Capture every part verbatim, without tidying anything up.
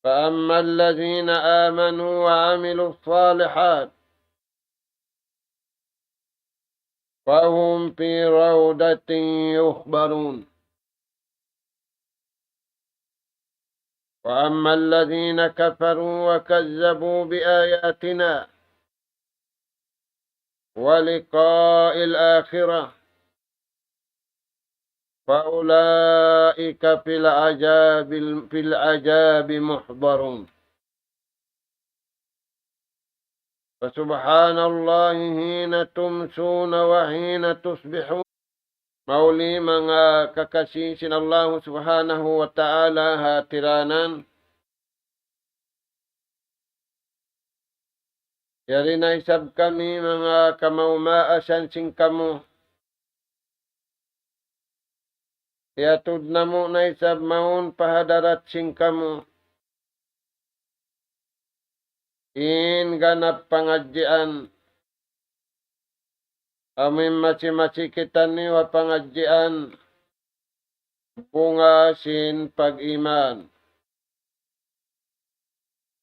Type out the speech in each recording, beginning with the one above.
فأما الذين آمنوا وعملوا الصالحات فهم في روضة يحبرون. وأما الذين كفروا وكذبوا بآياتنا ولقاء الآخرة فأولئك في العذاب، في العذاب محضرون. فسبحان الله حين تمسون وحين تصبحون. Mauli manga kakasi sin Allahu Subhanahu wa Ta'ala ha tiranan. Yari na isab kami manga kamaumaasan sin kamu. Iyatud namu' na isab mawn pa hadarat sin kamu in ganap pangadjian. Amu in masi-masi kitaniyu ha pangadjian bunga sin pag-iman.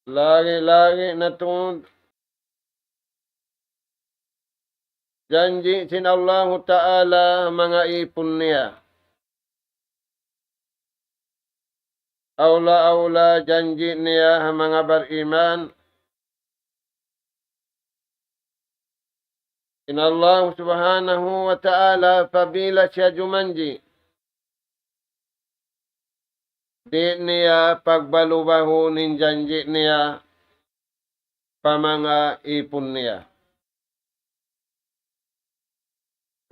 Lagi'-lagi' na tuud janji' sin Allahu Ta'ala manga ipun niya. Awla-awla janji' niya ha manga bariman. In Allah Subhanahu wa Ta'ala, apabila siya jumanji', di' niya pagbalubahun in janji' niya pa manga ipun niya.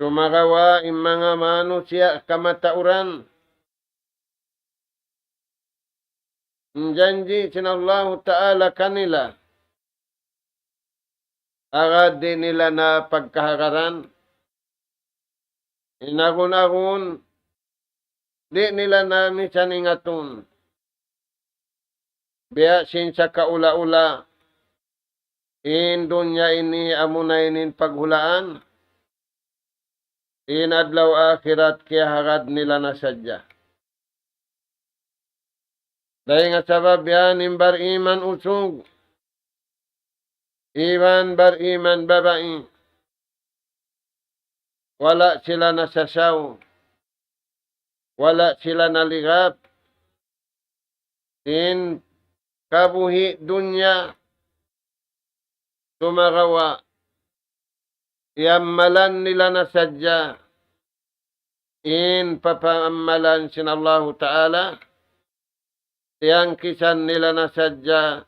Sumagawa' in manga manusiya' kamatauran, in janji' sin Allahu Ta'ala kanila, agad di' nila na pagkahagaran. In agun-agun, di' nila na misan ingatun. Biya' sin sakaula-ula, in dunya ini amuna in paghulaan, in adlaw akhirat kiyahagad nila na sadja. Dayn ha sabab yan in bariman usug, iban bariman babai, wala' sila nasasaw, wala' sila naligap sin kabuhi' dunya, sumagawa' iyammalan nila na sadja in papaammalan sin Allahu Ta'ala, tiyangkisan nila na sadja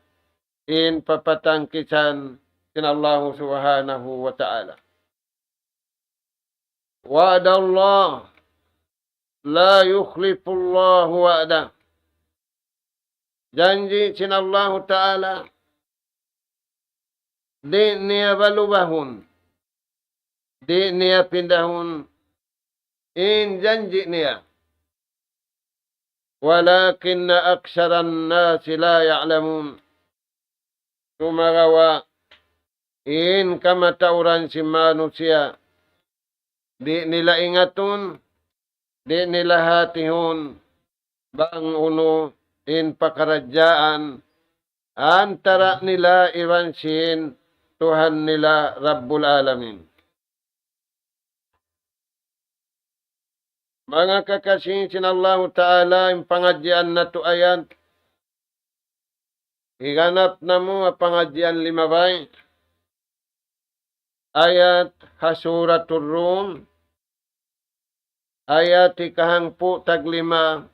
in papatangkisan sin Allahu Subhanahu wa Ta'ala. وعد الله لا يخلف الله وعده. Janji' sin Allahu Ta'ala, di' niya balubahun, di' niya pindahun in janji' niya. ولكن أكثر الناس لا يعلمون. Sumagawa' in kamatauran sin manusiya', di' nila ingatun, di' nila hatihun, bang unu in pakaradjaan antara' nila iban sin Tuhan nila Rabbul Alamin. Manga kakasi sin Allahu Ta'ala, in pangadjian natu' ayat higanap namu' ha pangadjian limabay, ayat ha Suratul Rum, ayat hikahangpu' taglima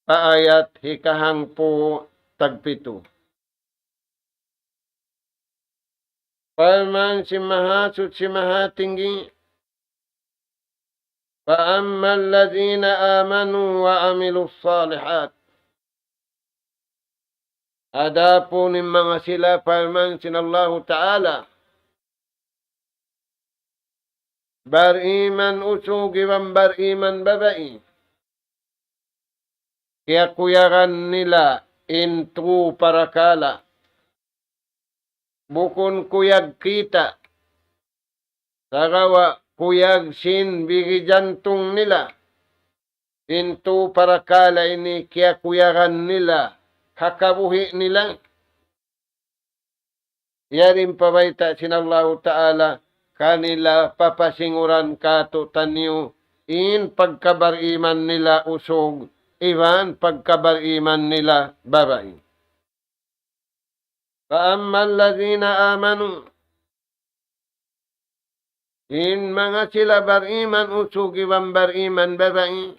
pa ayat hikahangpu' tagpitu. Parman sin Mahasuchi Mahatinggi, فأما الذين آمنوا وعملوا الصالحات. Adapun in manga sila, parman sin Allahu Ta'ala, bariman usug iban bariman babai, kiyakuyagan nila in tu parakala'. Bukun kuyag kita', sagawa' kuyag sin bigi jantung nila. In tu parakala' ini kiyakuyagan nila ha kabuhi' nila. Yari in pabayta' sin Allahu Ta'ala kanila, papasinguran kātu'niyu in pagkabar-iman nila usug iban pagkabar-iman nila babai. فأما الذين آمنوا, in manga sila bar-iman usug iban bar-iman babai,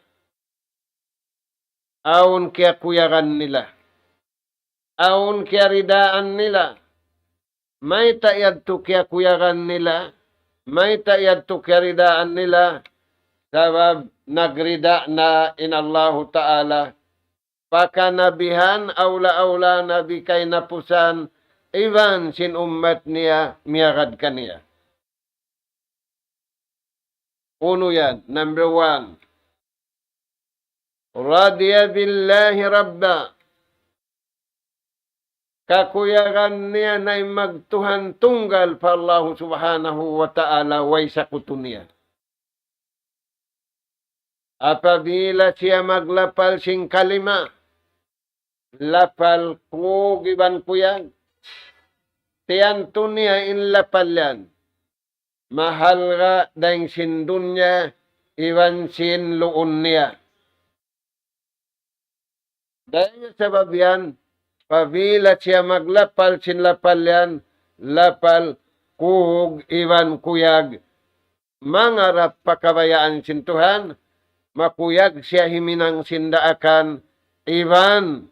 awn kiyakuyagan nila, awn kiyaridaan nila. Mayta' yadtu kiyakuyagan nila? Mayta' yadtu kiyaridaan nila? Sabab nagrida na in Allahu Ta'ala pa kanabihan, awla-awla nabi kahinapusan, iban sin ummat niya miyagad kaniya. Unu yan? Number one, رضي بالله ربا. Kakuyagan niya na in magtuhan tunggal pa Allahu Subhanahu wa Ta'ala, way sakutu niya. Apabila siya maglapal sin kalima, lapal kug iban kuyag, tiyantu niya in lapal yan mahalga' dayn sin dunya iban sin luun niya. Dayn ha sabab yan, apabila siya maglapal sin lapal yan, lapal kug iban kuyag, mangarap pa kabayaan sin Tuhan, makuyag siya himinang sin daakan, iban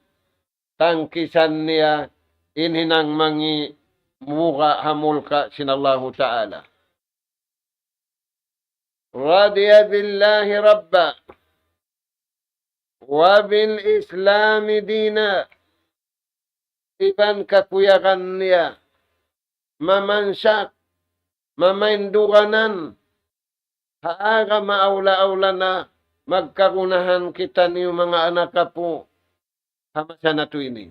tangkisan niya in hinang mangi' buga' ha mulka' sin Allahu Ta'ala. رضي بالله ربا وبالإسلام دينا. Iban kakuyagan niya mamansak, mamainduganan ha agama, awla-awla na magkagunahan kitaniyu manga anak apu' ha masa natu' ini.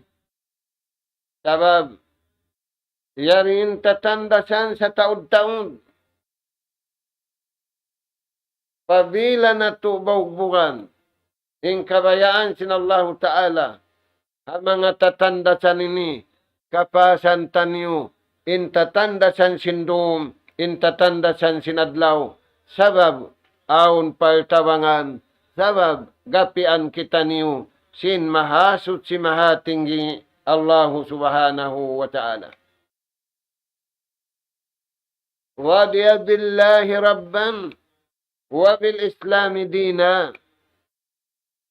Sabab yari in tatandasan sataud-taud. Apabila natu' baugbugan in kabayaan sin Allahu Ta'ala ha manga tatandasan ini, kapasan taniyu in tatandasan sin dum, in tatandasan sin adlaw. Sabab awn paltabangan, sabab gapian kitaniyu sin Mahasuchi Mahatinggi Allahu Subhanahu wa Ta'ala. رضي بالله ربا وبالإسلام دينا.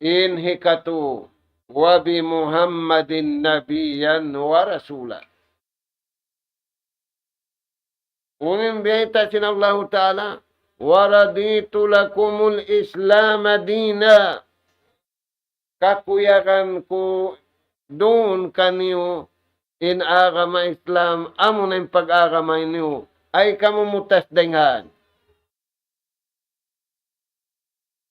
In hikatu, وبمحمد نبيا ورسولا. Unu in biyayta' sin Allahu Ta'ala, ورضيت لكم الإسلام دينا. Kakuyagan ku duun kaniyu in agama Islam, amuna in pag-agama niyu. Ay kamu mutas dayn ha yan.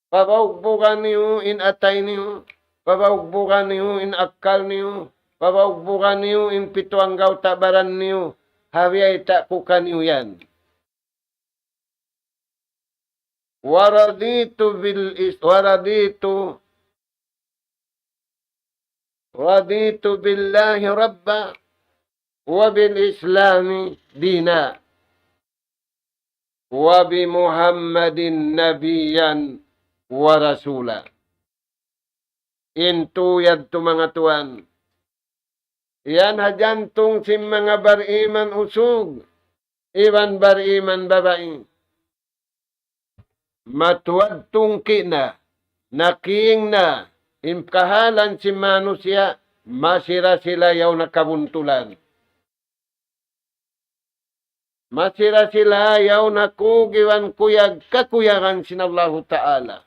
Pabaugbugan niyu in atay niyu, pabaugbugan niyu in akkal niyu, pabaugbugan niyu in pitu anggawta' baran niyu, ha biyayta' ku kaniyu yan. ورضيت بالإس-، ورضيت، رضيت بالله ربا وبالإسلام دينا وبمحمد نبيا ورسولا. In tu yadtu manga tuwan. Yan ha jantung sin manga bariman usug iban bariman babai. Matuwad tungki' na, naking na in kahalan sin manusiya', masi ra sila yaun ha kabuntulan. Masi ra sila yaun ha kug iban kuyag, kakuyagan sin Allahu Ta'ala.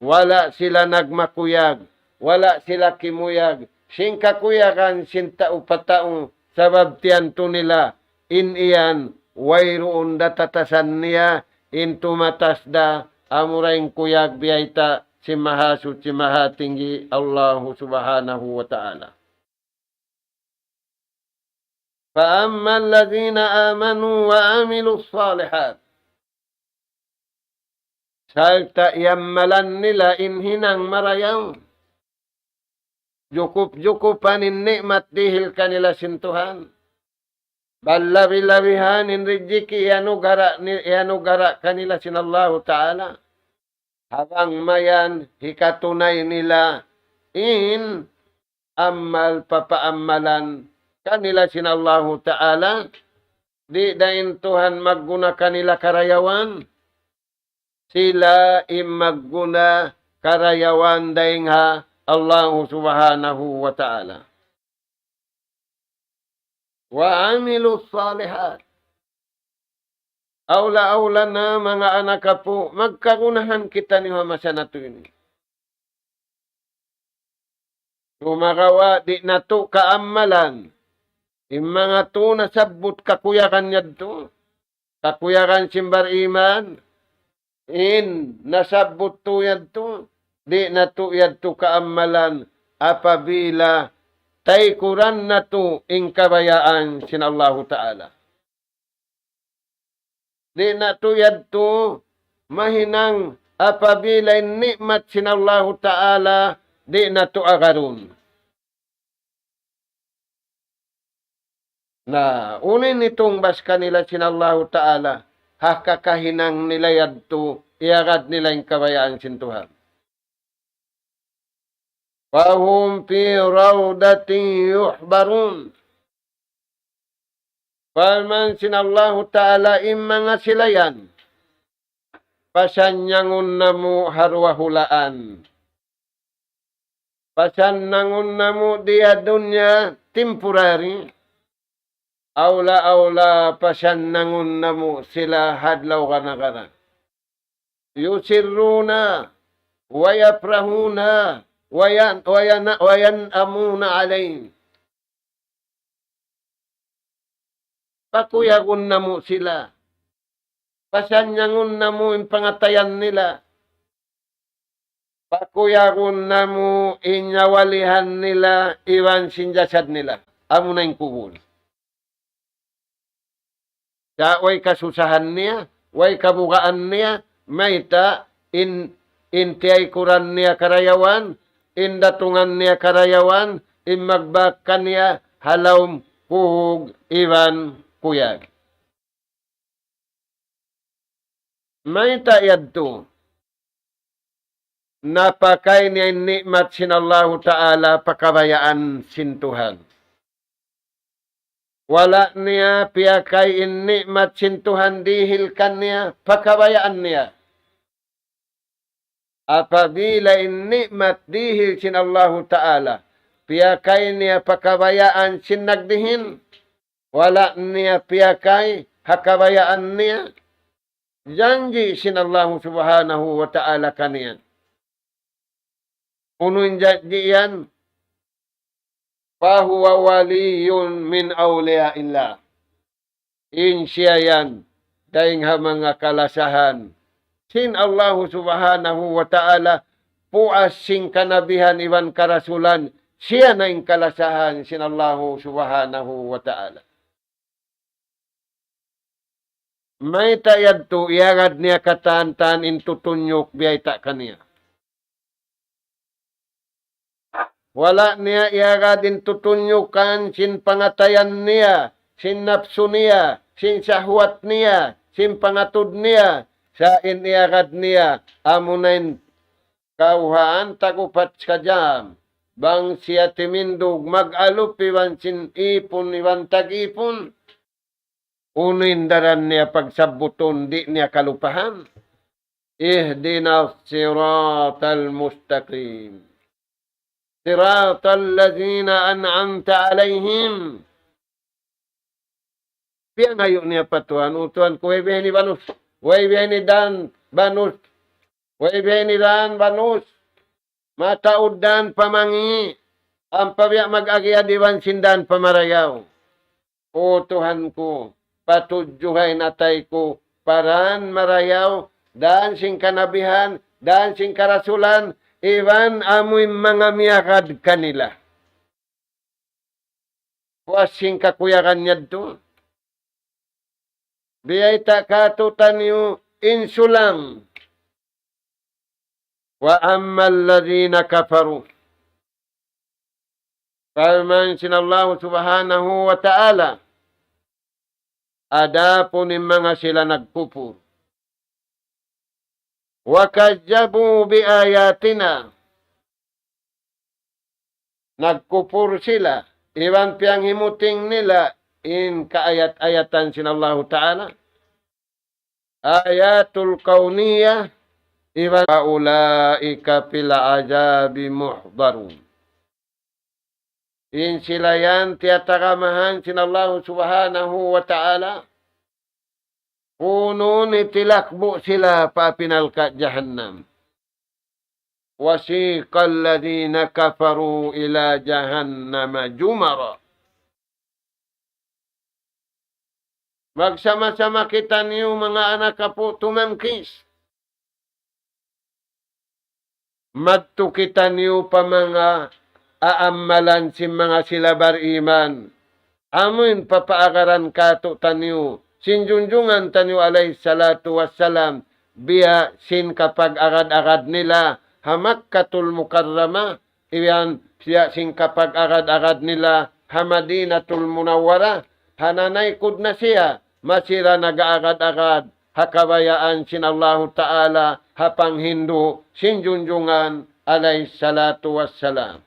Wala' sila nagmakuyag, wala' sila kimuyag sin kakuyagan sin tau pa tau, sabab tiyantu nila in yan wayruun da tatasan niya, in tumatas da amura in kuyag biyayta' sin Mahasuchi Mahatinggi Allahu Subhanahu wa Ta'ala. فأما الذين آمنوا وعملوا الصالحات. Sarta' iyammalan nila in hinang marayaw. jukup-jukupan in ni'mat dihil kanila sin Tuhan. Bal labi-labihan in rijiki iyanugara' ni-, iyanugara' kanila sin Allahu Ta'ala. Ha bang mayan hikatunay nila in amal papaamalan kanila sin Allahu Ta'ala, di' da in Tuhan magguna kanila karayawan, sila in magguna karayawan dayn ha Allahu Subhanahu wa Ta'ala. وعملوا الصالحات. Awla-awla na manga anak apu', magkagunahan kitaniyu ha masa natu' ini. Sumagawa' di' natu' kaammalan in manga tu nasabbut kakuyagan yadtu, kakuyagan sin bariman, in nasabbut tu yadtu, di' natu' yadtu kaammalan apabila taykuran natu' in kabayaan sin Allahu Ta'ala. Di' natu' yadtu mahinang apabila in ni'mat sin Allahu Ta'ala di' natu' agarun. Na, unu in itungbas kanila sin Allahu Ta'ala, ha kakahinang nila yadtu, iyagad nila in kabayaan sin Tuhan. فهم في روضة يحبرون. Parman sin Allahu Ta'ala in manga sila yan, pasannangun namu' ha duwa hulaan. Pasannangun namu' di ha dunya temporary. Awla-awla pasannangun namu' sila ha adlaw gana-gana. يسرون ويفرحون وين-، وين-، وينعمون عليه. Pakuyagun namu' sila. Pasannangun namu' in pangatayan nila. Pakuyagun namu' in nyawalihan nila iban sin jasad nila. Amuna in kubul. Sa' way kasusahan niya, way kabugaan niya, mayta' in, in tiyaykuran niya karayawan, in datungan niya karayawan, in magbak kaniya ha lawm kuhug iban kuyag. Mayta' yadtu? Napakay niya in ni'mat sin Allahu Ta'ala pa kabayaan sin Tuhan. Wala' niya piyakay in ni'mat sin Tuhan dihil kaniya pa kabayaan niya. Apabila in ni'mat dihil sin Allahu Ta'ala, piyakay niya pa kabayaan sin nagdihin, wala' niya piyakay ha kabayaan niya, janji' sin Allahu Subhanahu wa Ta'ala kaniya. Unu in janji' yan? فهو ولي من أولياء الله. In siya yan, dayn ha manga kalasahan sin Allahu Subhanahu wa Ta'ala, puas sin kanabihan iban karasulan, siya na in kalasahan sin Allahu Subhanahu wa Ta'ala. Mayta' yadtu iyagad niya katan-katan in tutunyuk biyayta' kaniya. Wala' niya iyagad in tutunyukan sin pangatayan niya, sin napsu niya, sin sahwat niya, sin pangatud niya, sa' in iyagad niya, amuna in kawhaan tag-upat ka jam. Bang siya timindug mag-alup iban sin ipun iban tag-ipun, unu in daran niya pagsabbutun di' niya kalupahan. اهدنا الصراط المستقيم. صراط الذين أنعمت عليهم. Piyangayu' niya pa Tuhan, "O Tuhan ku, way biya' ini banus, way biya' ini dan banus, way biya' ini dan banus. Mataud dan pa mangi', ampa biya' mag-agi iban sin dan pa marayaw." O Tuhan ku, patudjuha in atay ku pa dan marayaw, dan sin kanabihan, dan sin karasulan, iban amu in manga miyagad kanila. Puas sin kakuyagan yadtu. Biyayta' kātu'niyu in sulang. وأما الذين كفروا. Parman sin Allahu Subhanahu wa Ta'ala, adapun in manga sila nagkupur. وكذبوا بآياتنا. Nagkupur sila, iban piyanghimuting nila in kaayat-ayatan sin Allahu Ta'ala. آيات الكونية, iban أولئك في العذاب محضرون. In sila yan tiyatagamahan sin Allahu Subhanahu wa Ta'ala. Unu in tilakbu' sila pa api narka' jahannam. وسيق الذين كفروا إلى جهنم زمرا. Magsama-sama kitaniyu manga anak apu' tumangkis. Madtu kitaniyu pa manga aamalan sin manga sila bariman. Amuin papaagaran kātu'niyu sin junjungan taniyu alayhi salatu wassalam, biya' sin kapag-agad-agad nila ha Makkatul Mukarramah, iban biya' sin kapag-agad-agad nila ha Madinatul Munawwarah, ha nanaykud na siya, masi ra nag-aagad-agad ha kabayaan sin Allahu Ta'ala, ha panghindu' sin junjungan alayhi salatu wassalam.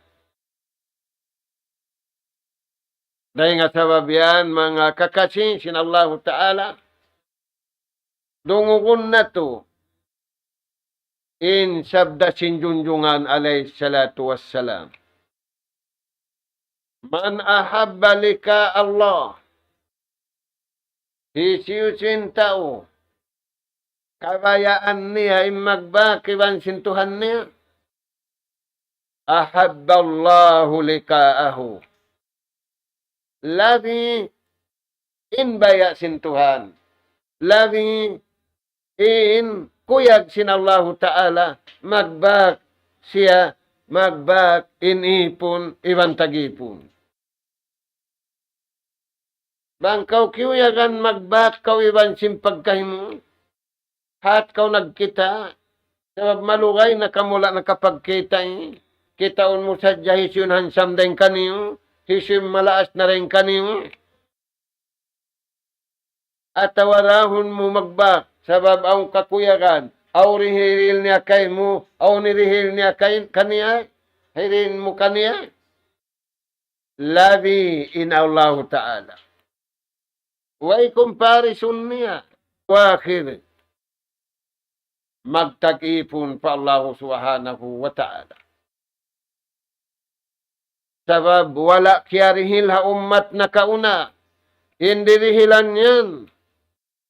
Dayn ha sabab yan, manga kakasi sin Allahu Ta'ala, dungugun natu' in sabda sin junjungan alayhi salatu wassalam. من أحب لقاء الله. Hisiyu-siyu in tau kabayaan niya in magbak iban sin Tuhan niya, أحب الله لقاءه. Labi in baya' sin Tuhan, labi in kuyag sin Allahu Ta'ala, magbak siya, magbak in ipun iban tag-ipun. Bang kaw kiyuyagan magbak kaw iban sin pagkahi mu, hat kaw nagkita', sabab malugay na kamu la nakapagkita' eh. Kitaun mu sadja hisiyu in handsome dayn kaniyu, hisiyu in malaas na dayn kaniyu. Atawa dahun mu magbak, sabab awn kakuyagan, awn hirihil niya kaymu, awn hirihil niya kay-, kaniya, hirihil mu kaniya. Labi in Allahu Ta'ala. Way comparison niya. Akhir, magtag-ipun pa Allahu Subhanahu wa Ta'ala. Sabab wala' kiyarihil ha ummat nakauna. In dirihilan yan,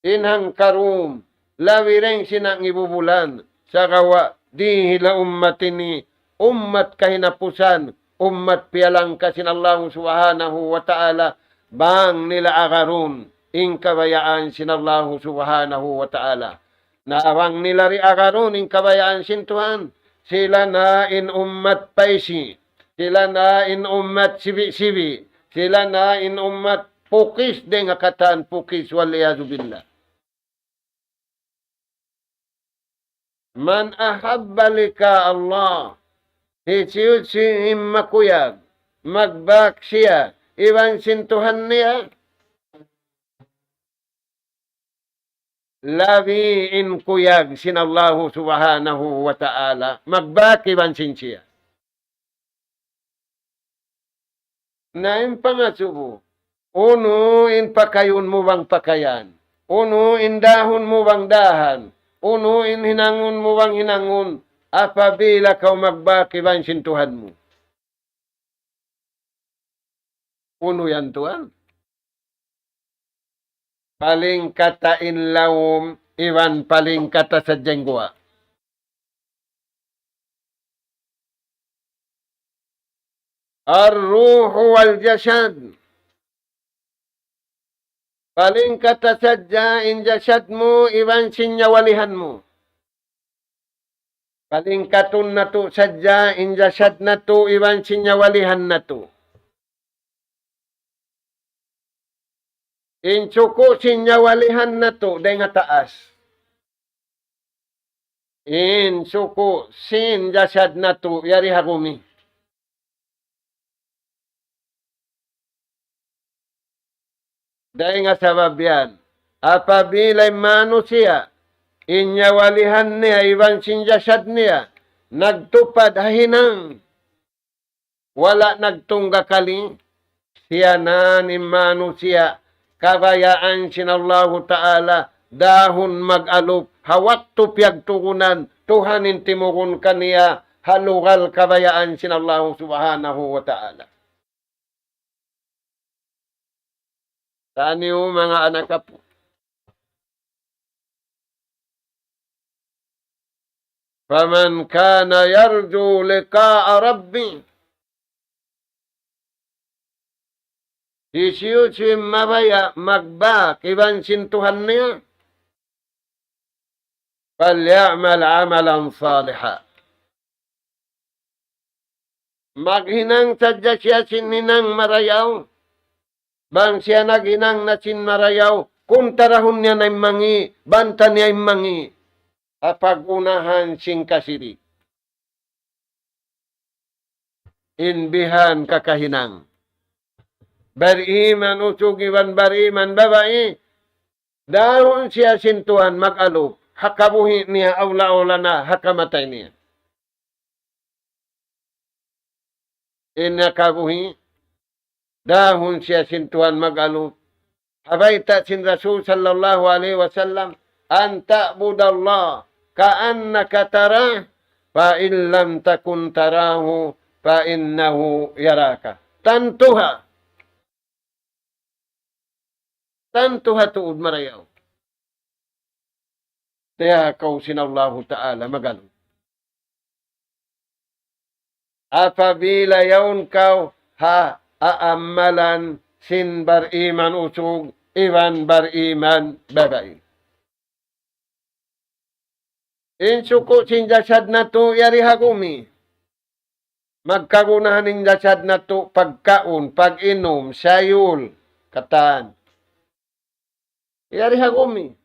in hangkarum, labi dayn sin ngibu-bulan, sagawa' dihil ha ummat ini, ummat kahinapusan, ummat piyalangka sin Allahu Subhanahu wa Ta'ala, bang nila agarun in kabayaan sin Allahu Subhanahu wa Ta'ala. Na bang nila di' agarun in kabayaan sin Tuhan, sila na in ummat paisi, sila na in ummat sibi'-sibi', sila na in ummat pukis dayn ha katan pukis, والعياذ بالله. من أحب لقاء الله. Hisiyu-siyu in makuyag magbak siya iban sin Tuhan niya, labi in kuyag sin Allahu Subhanahu wa Ta'ala magbak iban sin siya. Na in pangasubu, unu in pakayun mu bang pakayan, unu in dahun mu bang dahan, unu in hinangun mu bang hinangun, apabila kaw magbak iban sin Tuhan mu. Unu yan, tuwan? Palingkata in lawm iban palingkata sadja in guwa'. الروح والجسد. Palingkata sadja in jasad mu iban sin nyawalihan mu. Palingkatun natu' sadja in jasad natu' iban sin nyawalihan natu'. In suku' sin nyawalihan natu' dayn ha taas. In suku' sin jasad natu' yari ha gumi. Dayn ha sabab yan, apabila in manusiya', in nyawalihan niya iban sin jasad niya, nagtupad ha hinang, wala' nagtungga kali, siya na in manusiya', kabayaan sin Allahu Ta'ala, dahun mag-alup, ha waktu piyagtugunan, Tuhan in timugun kaniya, ha lugal kabayaan sin Allahu Subhanahu wa Ta'ala. Taniyu manga anak apu. فمن كان يرجو لقاء ربه. Hisiyu-siyu in mabaya' magbak iban sin Tuhan niya. فليعمل عملا صالحا. Maghinang sadja siya sin hinang marayaw. Bang siya naghinang na sin marayaw, kuntarahun niya na in mangi', banta niya in mangi'. Ha pag-unahan sin kasirik. In bihan kakahinang. Bariman usug iban bariman babai, dahun siya sin Tuhan mag-alup, ha kabuhi' niya awla-awla na ha kamatay niya. In ha kabuhi', dahun siya sin Tuhan mag-alup. Ha bayta' sin Rasul sallallahu alayhi wasallam, أن تعبد الله كأنك تراه، فإن لم تكن تراه، فإنه يراك. Tantu ha. Tantu ha tuud marayaw. Tiya kaw sin Allahu Ta'ala mag-alup. Apabila yaun kaw ha aamalan sin bariman usug iban bariman babai. In suku' sin jasad natu' yari ha gumi. Magkagunahan in jasad natu' pagkaun, pag-inum, sayul, katan. Yari ha gumi.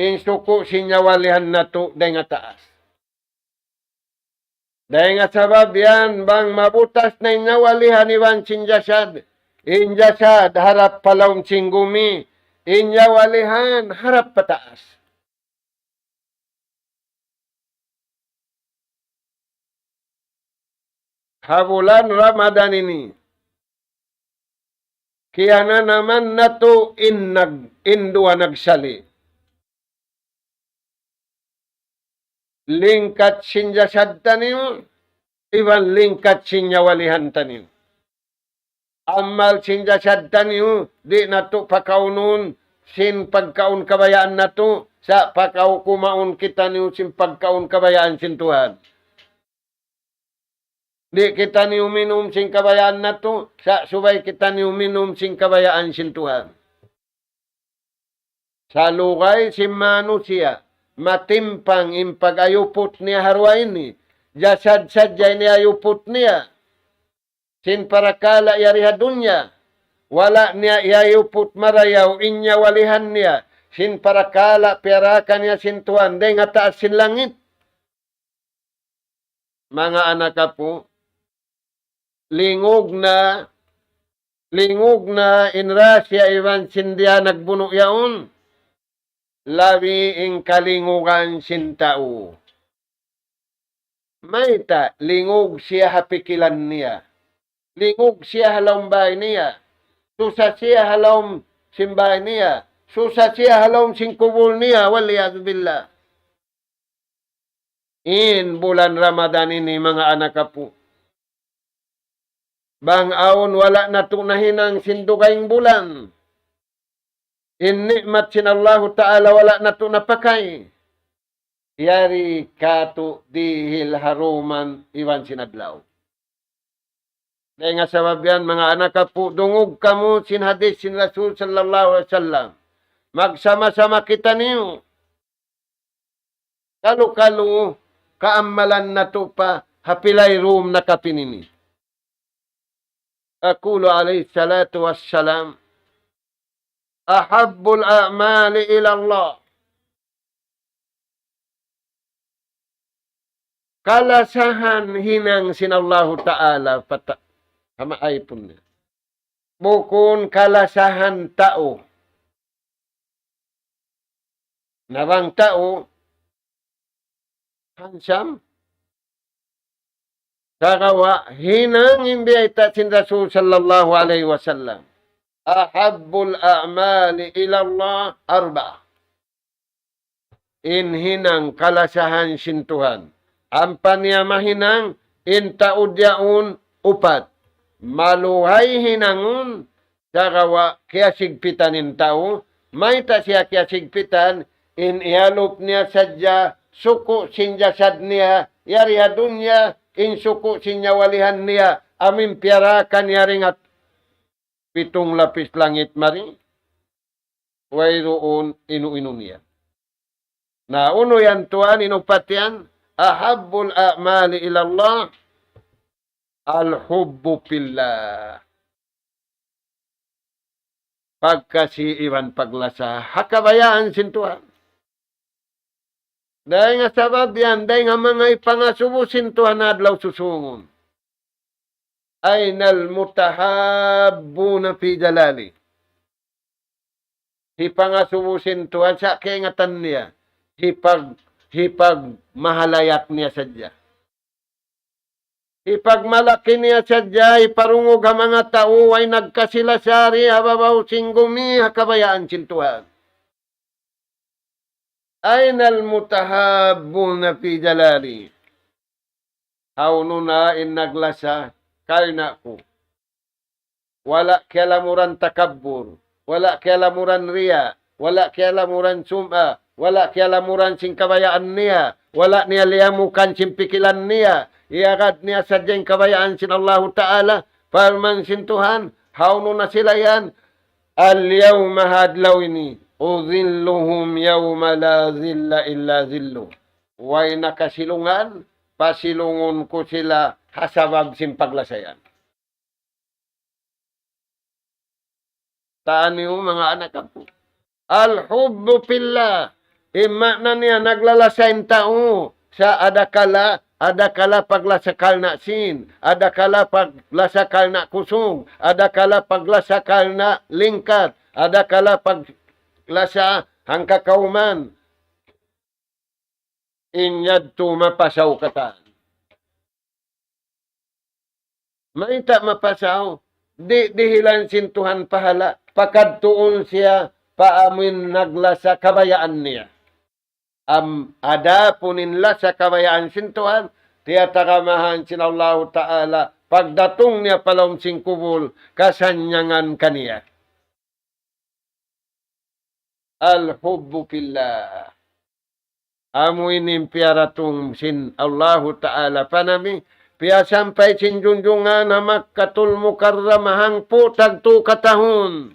In suku' sin nyawalihan natu' dayn ha taas. Dayn ha sabab yan, bang mabutas na in nyawalihan iban sin jasad, in jasad harap pa lawm sin gumi, in nyawalihan harap pa taas. Ha bulan Ramadan ini, kiyananaman natu' in nag-, in duwa nagsali'. Lingkat sin jasad taniyu, iban lingkat sin nyawalihan taniyu. Amal sin jasad taniyu, di' natu' pakaunun sin pagkaun kabayaan natu', sa' pakaw kumaun kitaniyu sin pagkaun kabayaan sin Tuhan. Di' kitaniyu minum sin kabayaan natu', sa' subay kitaniyu minum sin kabayaan sin Tuhan. Salugay sin manusiya', matimpang in pag-ayuput niya ha duwa ini, jasad sadja in iyayuput niya sin parakala' yari ha dunya, wala' niya iyayuput marayaw in nyawalihan niya sin parakala' piyarakan niya sin Tuhan dayn ha taas sin langit. Manga anak apu', lingug na, lingug na in rahasiya iban sin diya nagbunu' yaun, labi in kalingugan sin tau. Mayta', lingug siya ha pikilan niya. Lingug siya ha lawm bāy niya. Susa siya ha lawm sin bāy niya. Susa siya ha lawm sin kubul niya. والعياذ بالله. In bulan Ramadan ini, manga anak apu'. Bang awn wala' natu' nahinang sin dugaing bulan. In ni'mat sin Allahu Ta'ala wala' natu' napakay. Yari katu' dihil ha duman iban sin adlaw. Dayn ha sabab yan, manga anak apu', dungug kamu sin hadith sin Rasul sallallahu alayhi wasallam. Magsama-sama kitaniyu. Kalu-kalu kaamalan natu' pa ha pilay dum nakapin ini. يقول عليه الصلاة والسلام: أحب الأعمال إلى الله. Kalasahan hinang sin Allahu Ta'ala pata-, ha maaypun niya. bukun kalasahan tau. Na bang tau handsome, sagawa' hinang in biyayta' sin Rasul sallallahu alayhi wasallam. أحب الأعمال إلى الله أربعة. In hinang kalasahan sin Tuhan. Ampa niya mahinang in tau diyaun upat. Maluhay hinangun, sagawa' kiyasigpitan in tau. Mayta' siya kiyasigpitan? In iyalup niya sadja suku' sin jasad niya yari ha dunya, in suku' sin nyawalihan niya amu in piyarakan niya dayn ha pitung lapis langit mari, wayruun inu-inu niya. Na unu yan tuwan, in upat yan? أحب الأعمال إلى الله الحب في الله. Pagkasi iban paglasa ha kabayaan sin Tuhan. Dayn ha sabab yan, dayn ha manga hipangasubu sin Tuhan ha adlaw susūngun. أين المتحابون في جلالي. Hipangasubu sin Tuhan sa' kaingatan niya. Hipag-, hipagmahalayak niya sadja. Hipagmalaki niya sadja, hiparungug ha manga tau, way nagkasi-lasa di ha babaw sin gumi, ha kabayaan sin Tuhan. أين المتحابون في جلالي. Hawnu na in naglasa karna' ku. Wala' kiyalamuran takabbur, wala' kiyalamuran riya', wala' kiyalamuran sum'a, wala' kiyalamuran sin kabayaan niya, wala' niya liyamukan sin pikilan niya, iyagad niya sadja in kabayaan sin Allahu Ta'ala, parman sin Tuhan, hawnu na sila yan, اليوم ha adlaw ini, أظلهم يوم لا ظل إلا ظله. Way na kasilungan, pasilungun ku sila ha sabab sin paglasa yan. Taniyu manga anak aku. الحب في الله. In maana niya naglalasa in tau. Sa' adakala, adakala paglasa karna' sīn, adakala paglasa karna' kusug, adakala paglasa karna' lingkat, adakala paglasa hangka kawman. In yadtu mapasaw katan. Mayta' mapasaw? Di' dihilan sin Tuhan pahala', pakadtuun siya pa amuin naglasa kabayaan niya. Am, adapun in lasa kabayaan sin Tuhan, tiyatagamahan sin Allahu Ta'ala, pagdatung niya pa lawm sin kubul, kasannyangan kaniya. الحب في الله. Amu ini in piyaratung sin Allahu Ta'ala pa Nabi, piyasampay sin junjungan ha Makkatul Mukarramah hangpu' tagtu katahun.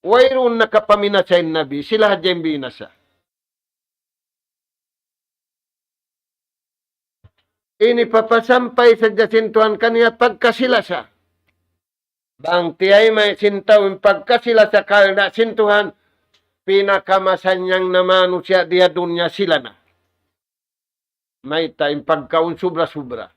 Wayruun nakapaminasa in Nabi, sila hadja in binasa. Ini papasampay sadja sin Tuhan kaniya pagkasi-lasa. Bang tiyaymay sin tau in pagkasi-lasa karna' sin Tuhan, pinakamasannyang na manusiya' di ha dunya sila na. Mayta'? In pagkaun subra-subra.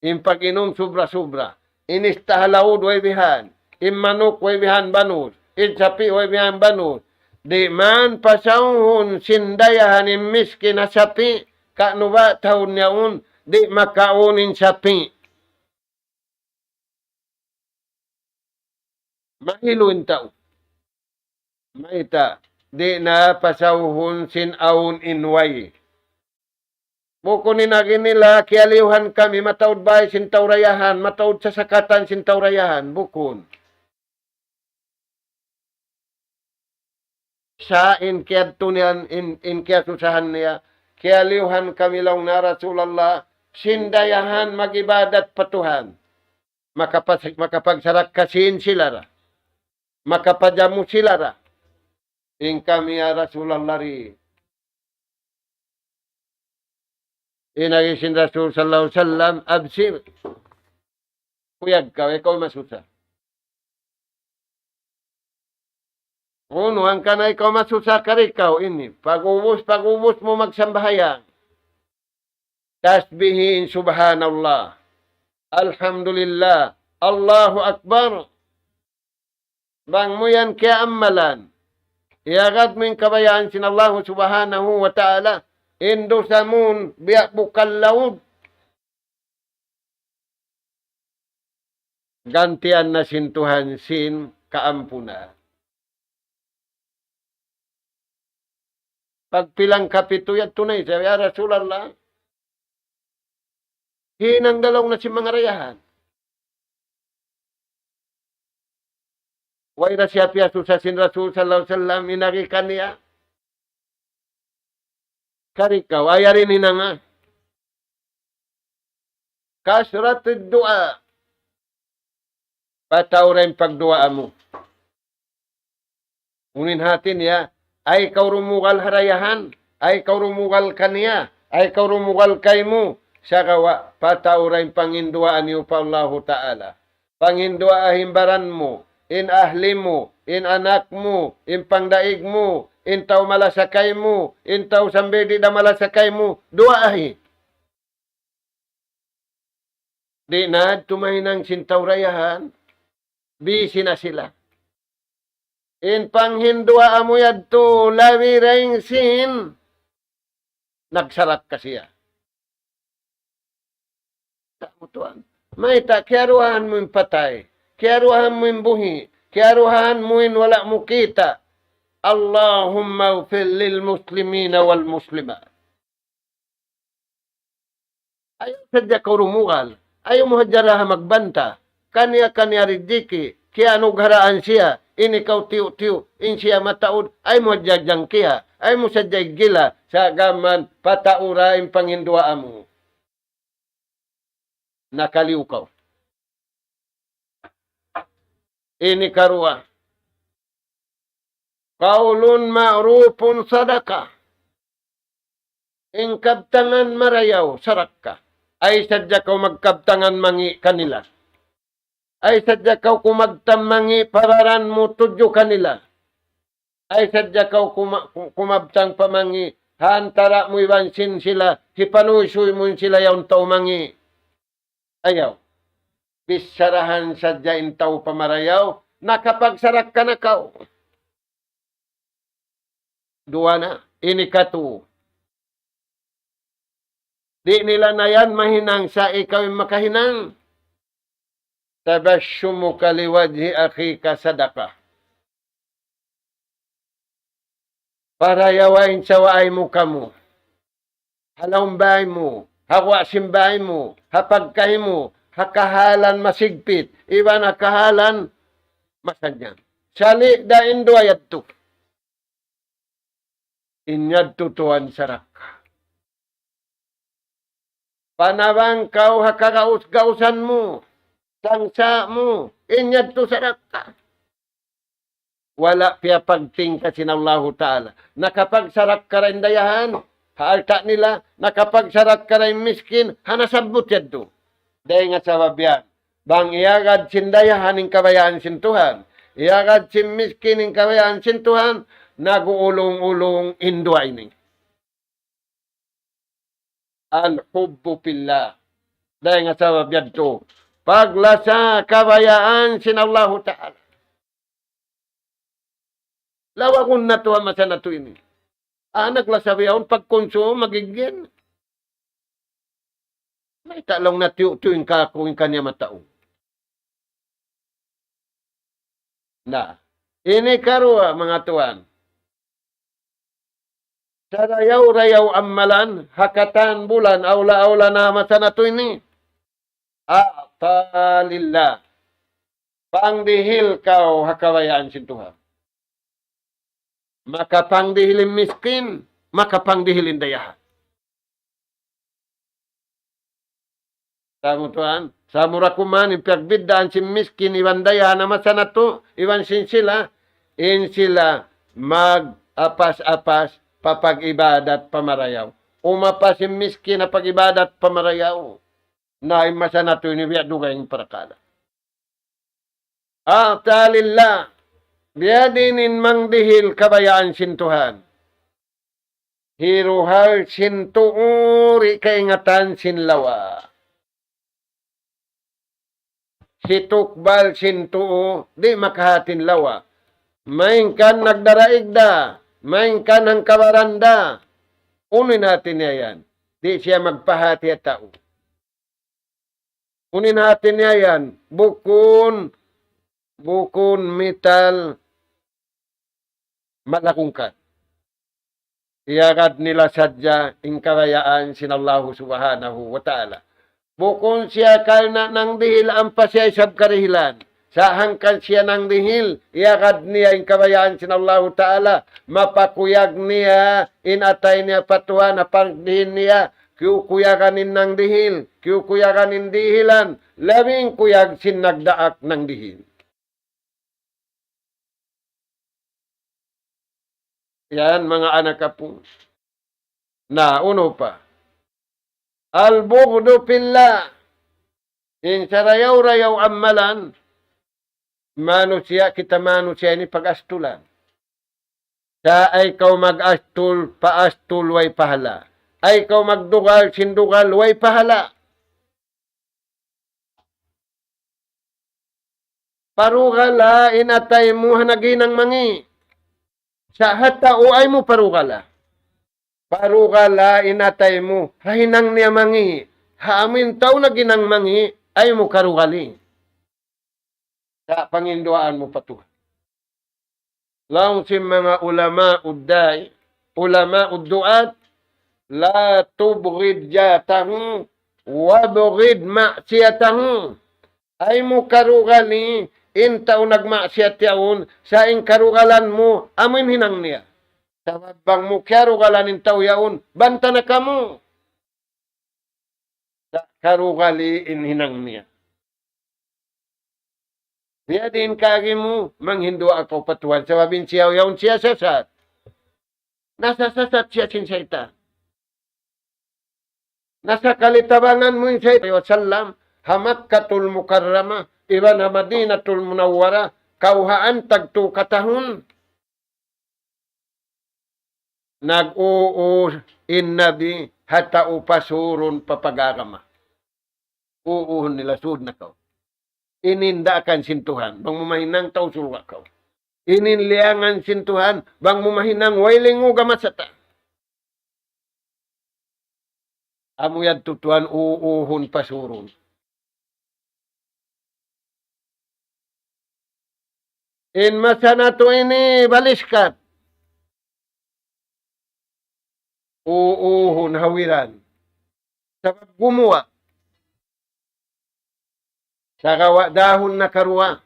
In pag-inum subra-subra. In istaha laud way bihan. In manuk way bihan banus. In sapi' way bihan banus. Di' man pasawhun sin dayahan in miskin ha sapi', ka'nu ba tahun yaun, di' makaun in sapi'. Mahilu in tau. Mayta'? Di' na pasawhun sin awn in way. Bukun in agi nila, kiyaliyuhan kami, mataud bay sin tau dayahan, mataud sasakatan sin tau dayahan. Bukun. Sa' in kiyadtu niya, in, in kiyasusahan niya, kiyaliyuhan kami laung niya Rasulullah, sin dayahan mag-ibadat pa Tuhan. Makapas-, makapagsarakka sīn sila ra. Makapajamu sila ra. In kami ya Rasulullah di. In agi sin Rasul sallallahu alayhi wasallam, absir. Kuyag kaw, ikaw masusa. Unu, hangkan ikaw masusa kari kaw ini. Pag-ubus, pag-ubus mu magsambahayang. Tasbihin subhanallah, alhamdulillah, Allahu Akbar. Bang mu yan kiyaammalan, iyagad mu in kabayaan sin Allahu Subhanahu wa Ta'ala, in dusa mu biya' bukal laud, gantian na sin Tuhan sin kaampunan. Pagpilang kapitu yadtu na isab, "Ya Rasulallah, hinang da laung na sin manga dayahan." Way da siya piyasusa sin Rasul sallallahu alayhi wasallam, in agi kaniya. Kari kaw, ayaw in hinanga. Kasrat du'a. Pataura in pagduwaa mu. Unu in hati niya, ayaw kaw rumugal ha dayahan, ayaw kaw rumugal kaniya, ayaw kaw rumugal kaymu, sagawa' pataura in panginduwaa niyu pa Allahu Ta'ala. Panginduwaa in baran mu, in ahli mu, in anak mu, in pangdaig mu, in tau malasa kaymu, in tau sambil di' da malasa kaymu, duwaahi. Di' na tumahinang sin tau dayahan, bisi na sila. In panghinduwaa mu yadtu, labi dayn sin nagsarakka siya. Sa' mu tuwan. Mayta', kiyaruhaan mu in patay, kiyaruhaan mu in buhi', kiyaruhaan mu in wala' mu kita'. اللهم اغفر للمسلمين والمسلمات. Ayaw sadja kaw rumugal. Ayaw mu hadja da magbanta. Kaniya-kaniya rijiki, kiyaanugharaan siya, in ikaw tiyu'-tiyu', in siya mataud, ayaw mu hadja jangkiha, ayaw mu sadja iggila, sa' gām pataura in panginduwaa mu. Nakaliyu kaw. Ini karuwa. قول معروف صدقة. In kabtangan marayaw, sarakka. Ayaw sadja kaw magkabtangan mangi' kanila. Ayaw sadja kaw kumabtang mangi' pa baran mu tudju kanila. Ayaw sadja kaw kuma-, ku-, kumabtang pa mangi' ha antara' mu iban sin sila, hipanuysuy mu in sila yaun tau mangi'. Ayaw. Bicharahan sadja in tau pa marayaw, nakapagsarakka na kaw. Duwa na, ini katu. Di' nila na yan mahinang sa' ikaw in makahinang. تبسمك لوجه أخيك صدقة. Parayawa in sawaay mu kamu. Ha lawm bay mu, ha guwa' sin bay mu, ha pagkahi mu, ha kahalan masigpit, iban ha kahalan masannyang. Sali' da in duwa yadtu. In yadtu tuwan sarakka. Panabang kaw ha kagaus-gausan mu, sangsa' mu, in yadtu sarakka. Wala' piyapagtingka sin Allahu Ta'ala. Nakapagsarakka da in dayahan, ha alta' nila, nakapagsarakka da in miskin, ha nasabbut yadtu. Dayn ha sabab yan. Bang iyagad sin dayahan in kabayaan sin Tuhan, iyagad sin miskin in kabayaan sin Tuhan, nag-uulung-ulung in duwa ini. الحب في الله. Dayn ha sabab yadtu, paglasa kabayaan sin Allahu Ta'ala. Lawagun natu' ha masa natu' ini. Anak la sabiyaun pagkunsum magigin. Mayta' laung na tiyu'-tiyu' in kaku in kaniya mataud. Na, ini karuwa, manga tuwan. Sarayaw-rayaw ammalan, ha katan bulan, awla-awla na masa natu' ini. أعطى لله. Pangdihil kaw ha kabayaan sin Tuhan. Makapangdihil in miskin, makapangdihil in dayahan. Sa' mu tuwan, sa' mu ra kuman in piyagbiddaan sin miskin iban dayahan ha masa natu', iban sin sila, in sila mag-apas-apas pa pag-ibadat pa marayaw. Umapas in miskin ha pag-ibadat pa marayaw. Na in masa natu' ini biya' dugaing parakala'. أعطى لله. Biyadiin in mangdihil kabayaan sin Tuhan. Hiruhal sin tuu di' kaingatan sin lawa. Hitukbal sin tuu di' makahati in lawa. Malayngkan nagdaraig da, malayngkan hangkabaran da. Unu in hati niya yan? Di' siya magpahati ha tau. Unu in hati niya yan? Bukun, bukun mital malakungkat. Iyagad nila sadja in kabayaan sin Allahu Subhanahu wa Ta'ala. Bukun siya karna' nangdihil ampa siya isab karihilan. Sa' hangkan siya nangdihil, iyagad niya in kabayaan sin Allahu Ta'ala, mapakuyag niya in atay niya pa Tuhan, ha pagdihin niya, kiyukuyagan in nangdihil, kiyukuyagan in dihilan, labi in kuyag sin nagdaak nangdihil. Yan, manga anak apu. Na, unu pa? البغض في الله. In sarayaw-rayaw amalan, manusiya', kita manusiya' ini pag-astulan. Sa' ayaw kaw mag-astul, paastul way pahala. Ayaw kaw magdugal, sin dugal way pahala. Parugala in atay mu ha naghinang mangi'. Sa' ha tau ayaw mu parugala. Parugala in atay mu ha hinang niya mangi'. Ha amu in tau naghinang mangi', ayaw mu karugali. Sa' panginduwaan mu pa Tuhan. Laung sin manga ulama udday, ulama udduat, لا تبغض جارته وأبغض معصيته. Ayaw mu karugali in tau nagmaksiyat yaun, sa' in karugalan mu, amu in hinang niya. Sabab bang mu kiyarugalan in tau yaun, banta na kamu. Sa' karugali in hinang niya. Biya' diin kaagi mu, manghinduwaa kaw pa Tuhan, sabab in siya yaun siya sasat. Nasasasat siya sin saytan. Nasakali tabangan mu in saytan. Wasallam, ha Makkatul Mukarramah, iban ha Madinatul Munawwarah, kawhaan tagtu katahun. Nag-uu in Nabi ha tau pasurun pa pag-agama. Uuhun nila, sud na kaw. Ini in daakan sin Tuhan, bang mu mahinang tau surga' kaw. Ini in liyangan sin Tuhan, bang mu mahinang way lingu' gamasa ta. Amu yadtu tuwan uuhun pasurun. In masa natu' ini baliskat. Uuhun hawiran. Sabab gumuwa'. Sagawa' dahun nakaruwa.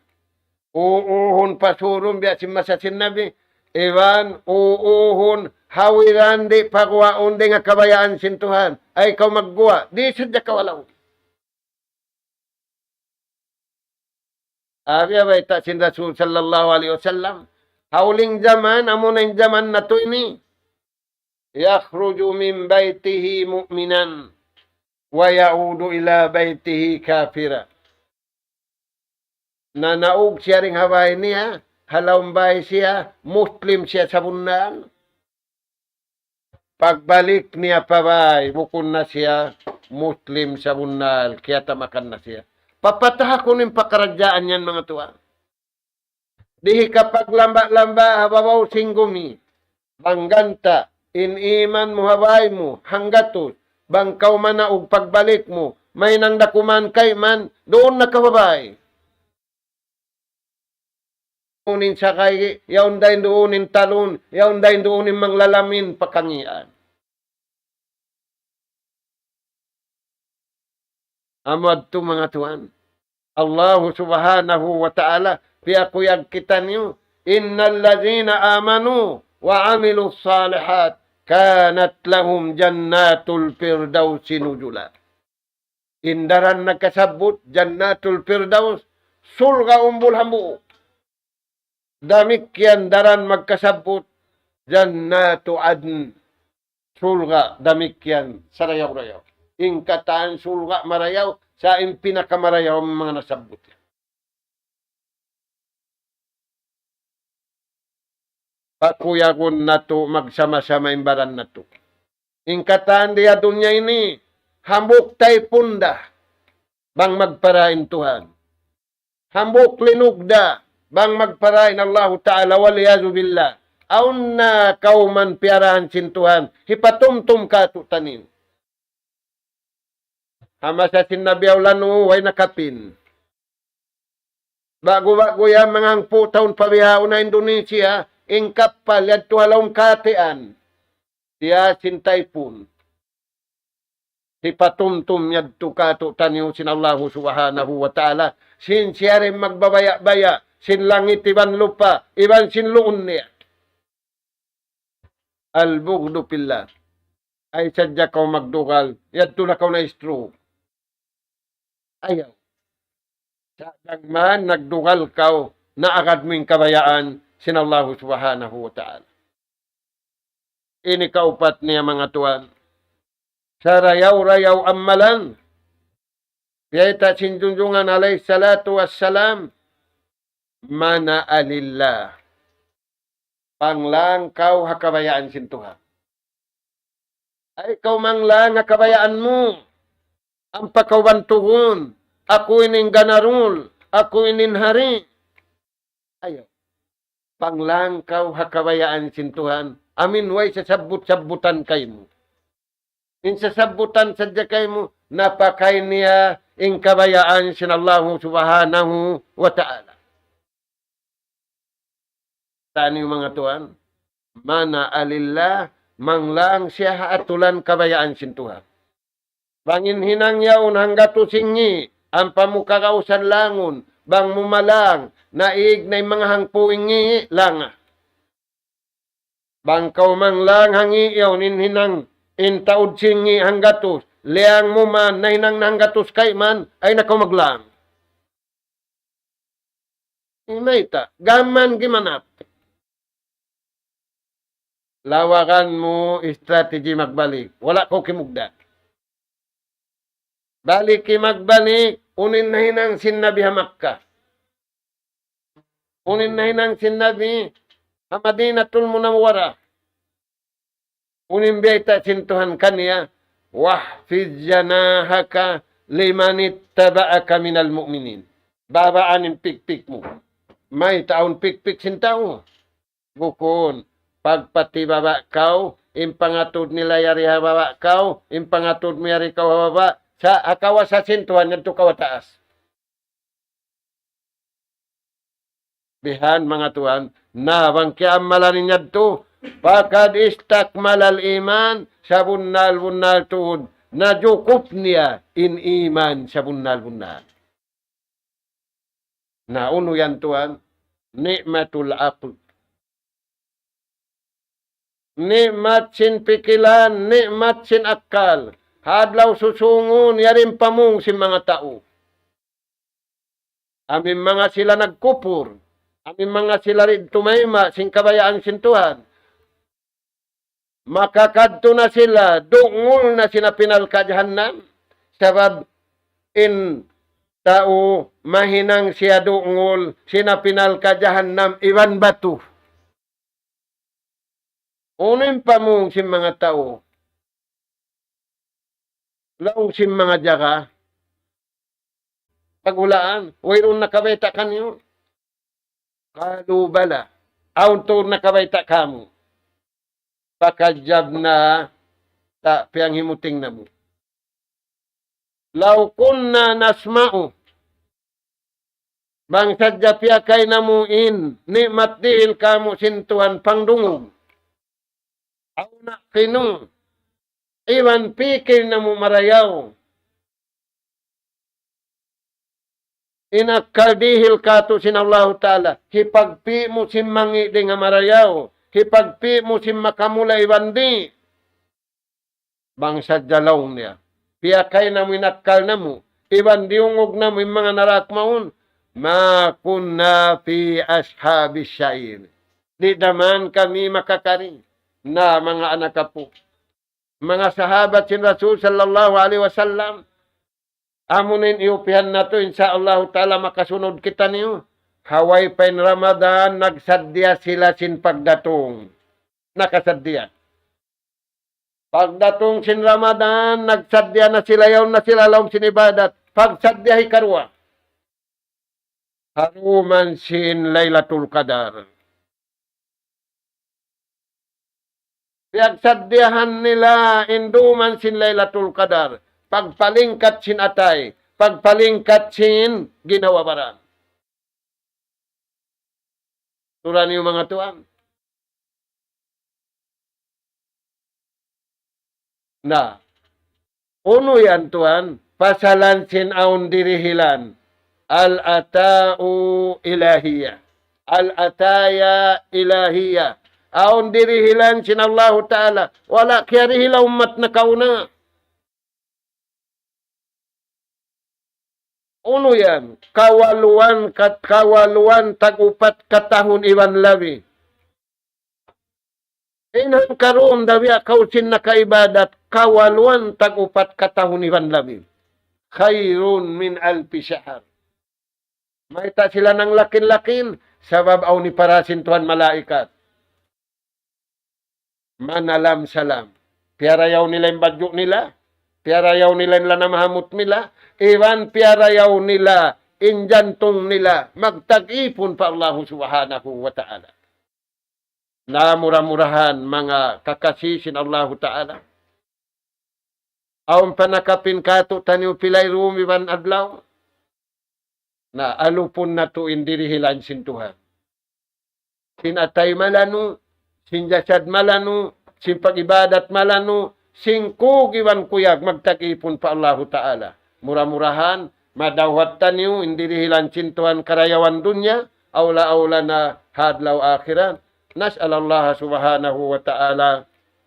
Uuhun pasurun biya' sin masa sin Nabi. Iban uuhun hawiran di' paguwaun dayn ha kabayaan sin Tuhan. Ayaw kaw magguwa'. Di' sadja kaw alaw. Abi, bayta' sin Rasul sallallahu alayhi wasallam. Ha huling jaman, amuna in jaman natu' ini. يخرج من بيته مؤمنا ويعود إلى بيته كافرا. Nanaug siya dayn ha bāy niya, ha lawm bāy siya, Muslim siya sabunnal. Pagbalik niya pa bāy, bukun na siya Muslim sabunnal, kiyatamakan na siya. Papataha kunu' in pakaradjaan yan, manga tuwan. Di' hikapaglamba-lamba ha babaw sin gumi. Bang ganta', in iman mu ha bāy mu, hanggatus, bang kaw manaug pagbalik mu, mahinang da kuman kayman, duun na kaw ha bāy. Duun in sakay, yaun dayn duun in talun, yaun dayn duun in manglalamin pa kangīan. Amu yadtu manga tuwan. Allahu Subhanahu wa Ta'ala, piyakuyag kitaniyu, إن الذين آمنوا وعملوا الصالحات كانت لهم جنات الفردوس نزلا. In daran nagkasabbut, Jannatul Firdaus, surga' umbul hambuuk. Damikkiyan daran magkasabbut, Jannatu Adn, surga' damikkiyan sarayaw-rayaw. In katan surga' marayaw, sa' in pinakamarayaw manga nasabbut. Pakuyagun natu' magsama-sama in baran natu'. In katan di ha dunya ini, hambuuk taypun da, bang magpara in Tuhan. Hambuuk linug da, bang magpara in Allahu Ta'ala, wal iyazu billah. Awn na kawman piyarahan sin Tuhan, hipatumtum kātu'niyu. Ha masa sin Nabi Awlanu, way na kapin. Ba'gu-ba'gu yan, manga hangpu' tahun pa bihaun ha Indonesia, in kappal yadtu ha lawm katian. Siya sin taypun. Hipatumtum yadtu kātu'niyu sin Allahu Subhanahu wa Ta'ala. Sin siya da in magbabaya'-baya', sin langit iban lupa', iban sin luun niya. Al-bughdu fillah. Ay sadja kaw magdugal, yadtu na kaw na-stroke. Ayaw. Sa' bang man nagdugal kaw, naagad mu in kabayaan sin Allahu Subhanahu wa Ta'ala. Ini kaupat niya, manga tuwan. Sarayaw-rayaw amalan. Biyayta' sin Junjungan alayhi salatu wassalam, mana'a lillah. Panglang kaw ha kabayaan sin Tuhan. Ay kaw manglang ha kabayaan mu. Ampa kaw bantugun, aku ini in ganarul, aku ini in hari. Ayaw. Panglang kaw ha kabayaan sin Tuhan. Amin way sasabbut-sabbutan kaymu. In sasabbutan sadja kaymu, napakay niya in kabayaan sin Allahu Subhanahu wa Ta'ala. Taniyu, manga tuwan, mana'a lillah, manglang siya ha atulan kabayaan sin Tuhan. Bang in hinang yaun hanggatus in ngi', ampa mu kagausan langun, bang mu malang, naig na in manga hangpu' in ngi', langa. Bang kaw manglang ha ngi' yaun in hinang, in taud sin ngi' hanggatus, liyang mu man, nahinang na hanggatus kayman, ay na kaw maglang. Imayta', gam man gimanap. Lawagan mu strategy magbalik. Wala' kaw kimugdan. Balik magbalik, unu in nahinang sin Nabi ha Makkah. Unu in nahinang sin Nabi ha Madinatul Munawwarah. Unu in biyayta' sin Tuhan kaniya, واخفض جناحك لمن اتبعك من المؤمنين. Babaan in pikpik mu. Mayta' awn pikpik sin tau. Bukun, pagpati baba' kaw, in pangatud nila yari ha baba' kaw, in pangatud mu yari kaw ha baba', sa' ha kawasa sin Tuhan yadtu kaw ha taas. Bihan, manga tuwan, na bang kiyaamalan in yadtu, فقد استكمل الإيمان, sabunnal-bunnal tuud, najukup niya in iman sabunnal-bunnal. Na unu yan tuwan, ni'matul aql. Ni'mat sin pikilan, ni'mat sin akkal. Ha adlaw susūngun, yari in pamung sin manga tau. Amu in manga sila nagkupur, amu in manga sila di' tumayma' sin kabayaan sin Tuhan. Makakadtu na sila, dungul na sin api narka' jahannam. Sabab in tau mahinang siya dungul sin api narka' jahannam iban batu. Unu in pamung sin manga tau? Laung sin manga jaga, paghulaan, wayruun nakabayta' kaniyu? قالوا بلى. Awn tuud nakabayta' kāmu'. فكذبنا, sa' piyanghimuting namu'. لو كنا نسمع. Bang sadja piyakay namu' in ni'mat dihil kāmu' sin Tuhan pangdungug. أو نعقل. Iban pikil namu' marayaw. In akkal dihil kātu' sin Allahu Ta'ala, hipagpi' mu sin mangi' dayn ha marayaw, hipagpi' mu sin makamula iban di'. Bang sadja laung niya, piyakay namu' in akkal namu', iban diyungug namu' in manga narak mawn, ما كنا في أصحاب السعير. Di' da man kami makakari. Na manga anak apu'. Manga sahabat sin Rasul sallallahu alayhi wasallam, amu in iyupihan natu', insya Allahu Ta'ala makasunud kitaniyu. Ha way pa in Ramadan, nagsaddiya sila sin pagdatung. Nakasaddiya. Pagdatung sin Ramadan, nagsaddiya na sila, yaun na sila ha lawm sin ibadat. Pagsaddiya hikaruwa, ha dum sin Laylatul Qadar. Piyagsaddiyahan nila in dum sin Laylatul Qadar. Pagpalingkat sin atay, pagpalingkat sin ginhawa-baran. Turan niyu manga tuwan. Na, unu yan tuwan, pasalan sin awn dirihilan. Al-ata'u ilahiyah. Al-ataya ilahiyah. Awn dirihilan sin Allahu Ta'ala. Wala' kiyarihil ha ummat nakauna. Unu yan? Kawaluan kat-, kawaluan tag-upat katahun iban labi. In hangkaruun dabiya kaw sin nakaibadat, kawaluan tag-upat katahun iban labi. Khairun min alfi shahr. Mayta' sila nanglakin-lakin, sabab awn hipara sin Tuhan malaikat. Manalam-salam. Piyarayaw nila in badju' nila, piyarayaw nila in lana mahamut nila, iban piyarayaw nila in jantung nila, magtag-ipun pa Allahu Subhanahu wa Ta'ala. Na mura-murahan manga kakasi sin Allahu Ta'ala. Awn pa nakapin katu' taniyu pilay dum iban adlaw. Na alupun natu' in dirihilan sin Tuhan. Sin atay malanu', sin jasad malanu', sin pag-ibadat malanu', sin kug iban kuyag magtag-ipun pa Allahu Ta'ala. Mura-murahan, madawhat taniyu in dirihilan sin Tuhan karayawan dunya, awla-awla na ha adlaw akhirat. نسأل الله سبحانه وتعالى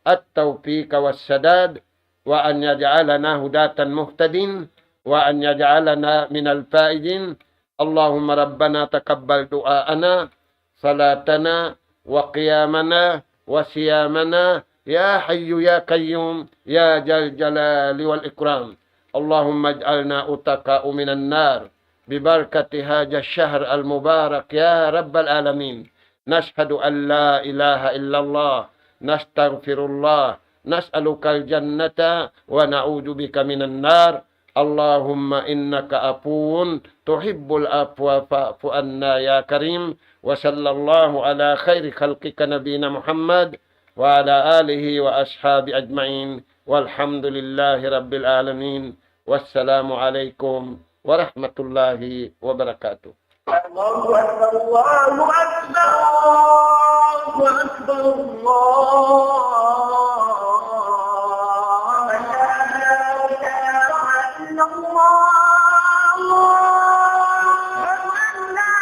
التوفيق والسداد، وأن يجعلنا هداة مهتدين، وأن يجعلنا من الفائزين. اللهم ربنا تقبل دعاءنا، صلاتنا، وقيامنا، وصيامنا، يا حي يا قيوم، يا ذا الجلال والإكرام. اللهم اجعلنا عتقاء من النار ببركة هذا الشهر المبارك يا رب العالمين. نشهد أن لا إله إلا الله، نستغفر الله، نسألك الجنة ونعوذ بك من النار. اللهم إنك عفو تحب العفو فاعف عنا يا كريم. وصلى الله على خير خلقك نبينا محمد وعلى آله وأصحابه أجمعين. والحمد لله رب العالمين. والسلام عليكم ورحمة الله وبركاته. الله أكبر، الله أكبر، الله أكبر، الله. لا إله إلا الله. أشهد أن لا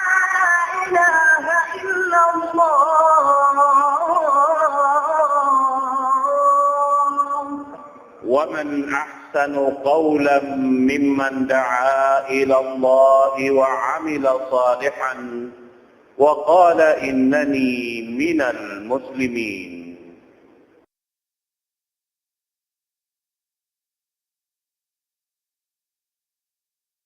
إله إلا الله. ومن أحسن قولا ممن دعا إلى الله وعمل صالحا وقال إنني من المسلمين.